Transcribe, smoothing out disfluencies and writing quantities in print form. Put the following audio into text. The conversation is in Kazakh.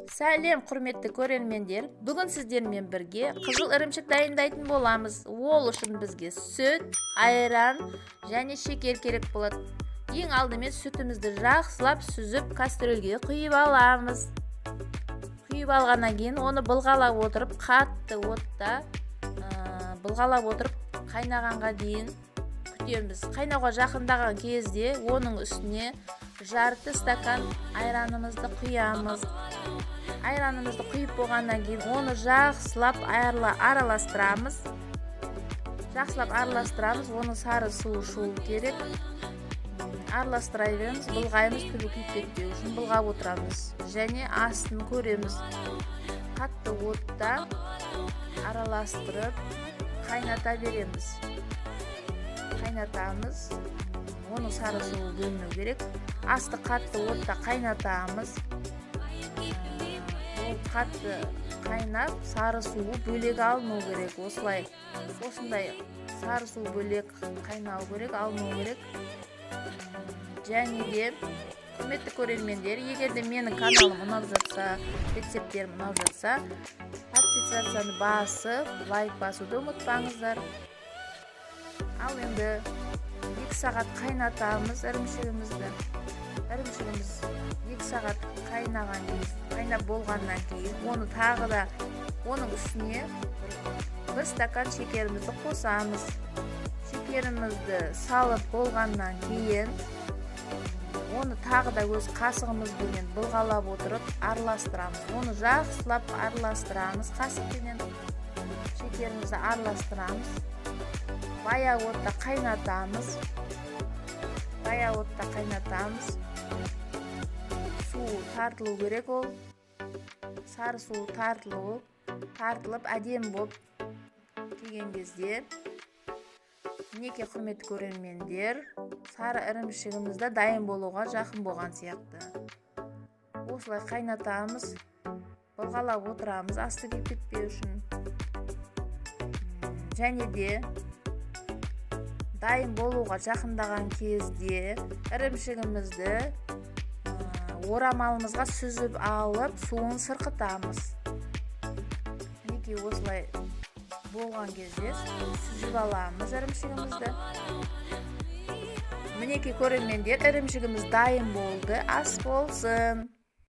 Сәлем, құрметті көрермендер! Бүгін сіздермен бірге қызыл ірімшік дайындайтын боламыз. Ол үшін бізге сүт, айран және шекер керек болады. Ең алдымен сүтімізді жақсылап сүзіп, кастрюльге құйып аламыз. Құйып алғаннан кейін оны былғалап отырып, қатты отта былғалап отырып, қайнағанға дейін күтеміз. Қайнауға жақындаған кезде оның үстіне жарты стакан айранымызды құямыз. Айранымызды құйып болғаннан кейін оны жақсылап араластырамыз. Жақсылап араластырамыз. Оның сары суы шығу керек. Араластыра береміз, былғаймыз. Түбі күйіп кетпеу үшін былғап отырамыз және астын көреміз. Қатты отта араластырып, қайната береміз. Қайнатамыз. Оның сары суы бөліну керек. Асты қатты отта қайнатамыз. Ол қатты қайнап, сары суы бөлек алыну керек. Осылай, осындай сары су бөлек қайнау керек, алыну керек. Және де, құрметті көрермендер, егер де менің каналым ұнап жатса, рецепттерім ұнап жатса, подписаться ны басып, лайк басуды ұмытпаңыздар. Ал енді 2 сағат қайнатамыз ірімшігімізді. Ірімшігіміз 2 сағат қайнаған, қайнап болғаннан кейін оны тағы да, оның үстіне бір стакан шекерімізді қосамыз. Шекерімізді салып болғаннан кейін оны тағы да өз қасығымызбенен былғалап отырып араластырамыз. Оны жақсылап араластырамыз. Қасықпенен шекерімізді араластырамыз. Баяу отта қайнатамыз. Баяу отта қайнатамыз. Су тартылу керек. Ол сары су тартылып, әдемі болып келген кезде, мінекей, құрметті көрермендер, сары ірімшігіміз де дайын болуға жақын болған сияқты. Осылай қайнатамыз, былғалап отырамыз асты күйіп кетпеу үшін. Және де дайын болуға жақындаған кезде ірімшігімізді орамалымызға сүзіп алып, суын сырқытамыз. Мінекей, осылай болған кезде сүзіп аламыз ірімшігімізді. Мінекей, көрермендер, ірімшігіміз дайын болды. Ас болсын!